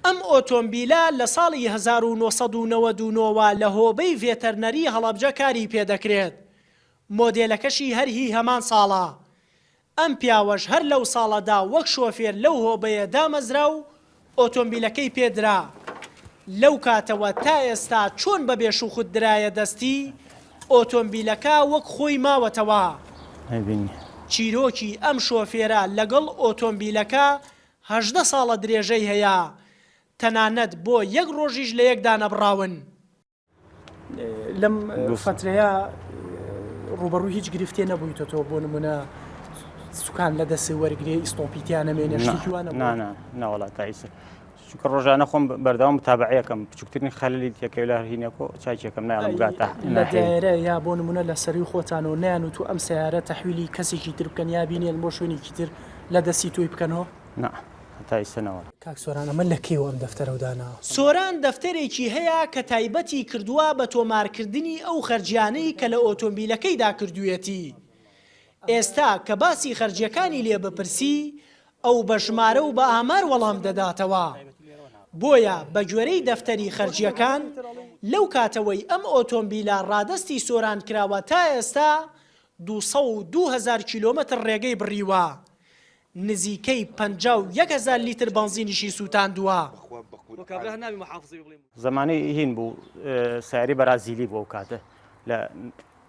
ئەم ئۆتۆمبیلە لە ساڵی 1999 وە لە هۆبەی ڤێتەرنەری هەڵەبجە کاری پێدەکرێت، مۆدێلەکەشی هەر هی هەمان ساڵە. ئەم پیاوەش هەر لەو ساڵەدا وەک شۆفێر لەو هۆبەیە دامەزرا و ئۆتۆمبیلەکەی پێ درا. لەو کاتەوە تا ئێستا چۆن بە بێ شوخت درایە دەستی، ئۆتۆمبیلەکە وەک خۆی ماوەتەوە. چیرۆکی ئەم شۆفێرە لەگەڵ ئۆتۆمبیلەکە 18 ساڵە درێژەی هەیە، تەنانەت بۆ یەک ڕۆژیش لە یەک دانەبڕاون. لەم فەترەیە ڕوبەڕووی هیچ گرفتێ نەبوویتەوە بۆ نمونە سوکان لە دەسێ وەرگێ ئیستۆپی تیا نەمێنێ شتێکی وانە نەوەڵا تا ئیسە چونکە ڕۆژانە خۆم بەردەوام متابعەکەم بچووکترین خەللی تێکەوە لە هینەکۆ چاکێکم نایڵم بگاتە لە دایرە یا بۆ نمونە لە سەروی خۆتانەوە نیان و تو ئەم سیارە تەحویلی کەسێکی تر بکەن یا بینێن بۆ شوێنێکی تر لە دەستی تۆی بکەنەوە نا هەتا ئیسە نەوەڵا. کاک سۆران ئەمە لە کەیەوە ئەم دەفتەرەو داناوە؟ سۆران دەفتەرێکی هەیە کە تایبەتی کردووە بە تۆمارکردنی ئەو خەرجیانەی کە لە ئۆتۆمبیلەکەیدا کردوویەتی. ئێستا کە باسی خەرجیەکانی لێ بپرسی، ئەو بە ژمارە و بە ئامار وەڵام دەداتەوە. بۆیە بە گوێرەی دەفتەری خەرجیەکان، لەو کاتەوەی ئەم ئۆتۆمبیلە ڕادەستی سۆران کراوە تا ئێستا 202 هەزار کیلۆمەتر ڕێگەی بڕیوە. نزیکەی 51 هەزار لیتر بەنزینیشی سووتاندووە. زەمانەی هین بوو سیارەی بەرازیلی بوو ئەو کاتە لە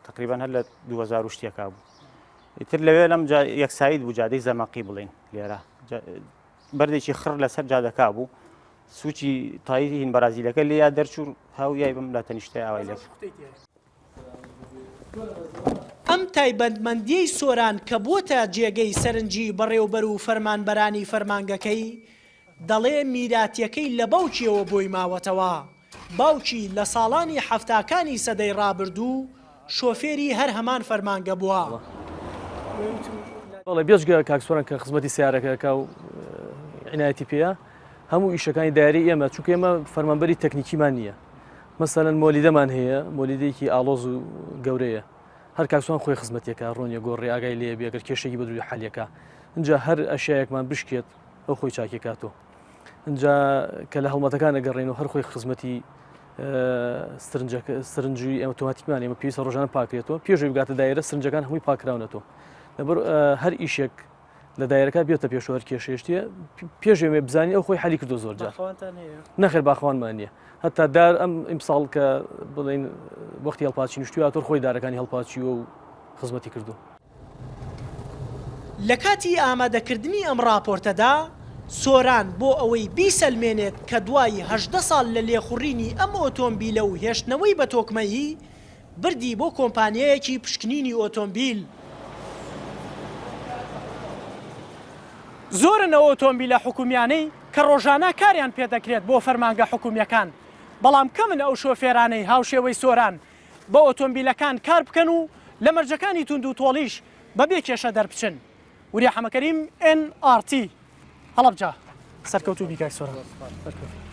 تقریبا هەر لە 2000 و شتێکا بوو ئیتر لەوێ لەم یەکساید بوو جادەی زەمەقی بڵین لێرە بەردێکی خڕ لەسەر جادەکە بوو سوچی تایی هین بەرازیلەکە لێیا دەرچوو هاو یای بم لە تەنیشتای ئاوای لێک ئەم تایبەتمەندیەی سۆران کە بۆتە جێگەی سەرنجی بەڕێوبەر و فەرمانبەرانی فەرمانگەکەی، دەڵێ میراتیەکەی لە باوکیەوە بۆی ماوەتەوە، باوکی لە ساڵانی حەفتاکانی سەدەی ڕابردوو شۆفێری هەر هەمان فەرمانگە بووە. بەڵێ بێجگە کاک سۆران کە خزمەتی سەیارەکە ئەکا و عینایەتی پێیە هەموو ئیشەکانی دایرەی ئێمە چونکە ئێمە فەرمانبەری تەکنیکیمان نییە مەسەلەن مۆلیدەمان هەیە مۆلیدەیەکی ئاڵۆز و گەورەیە هەر کاک سۆران خۆی خزمەتێکە ڕۆنیە گۆڕی ئاگای لێ بێ گەر کێشێکی بە دووری حەلەکە اینجا هەر ئەشیایەکمان بشکێت ئەو خۆی چاکێکاتەوە اینجا کە لە هەڵمەتەکان ئەگەڕێن و هەر خۆی خزمەتی سرنجی ئۆتۆماتیکمان ئێمە پێویستە ڕۆژانە پاکرێتەوە پێشوی بگاتە دایرە سرنجەکان هەمووی پاکراونەتەوە لەبەر هەر ئیشێک لە دایرەکە بێتە پێشەوە هەر کێشەیەشتیە پێش ئێمە بزانین ئەو خۆی حەلی کردو زۆر جار نەخێر باخوانمان نییە هەتا دار ئەم ئیمساڵ کە بڵین وەختی هەڵپاچی نشتوی ئاتۆر خۆی دارەکانی هەڵپاچیوە و خزمەتی کردو. لە کاتی ئامادەکردنی ئەم ڕاپۆرتەدا، سۆران بۆ ئەوەی بیسەلمێنێت کە دوای 18 ساڵ لە لێخوڕینی ئەم ئۆتۆمبیلە و هێشتنەوەی بە تۆکمەیی، بردی بۆ کۆمپانیایەکی پشکنینی ئۆتۆمبیل. زۆرن ئەو ئۆتۆمبیلە حکومیانەی کە ڕۆژانە کاریان پێدەکرێت بۆ فەرمانگە حکومییەکان، بەڵام کەمن ئەو شۆفێرانەی هاوشێوەی سۆران بە ئۆتۆمبیلەکان کار بکەن و لە مەرجەکانی توندوتۆڵیش بەبێ کێشە دەربچن. وریا حەمەکەریم، ئێن ئاڕ تی، هەڵەبجە. سەرکەوتوو بی کاک سۆران. سەرکەوتوو.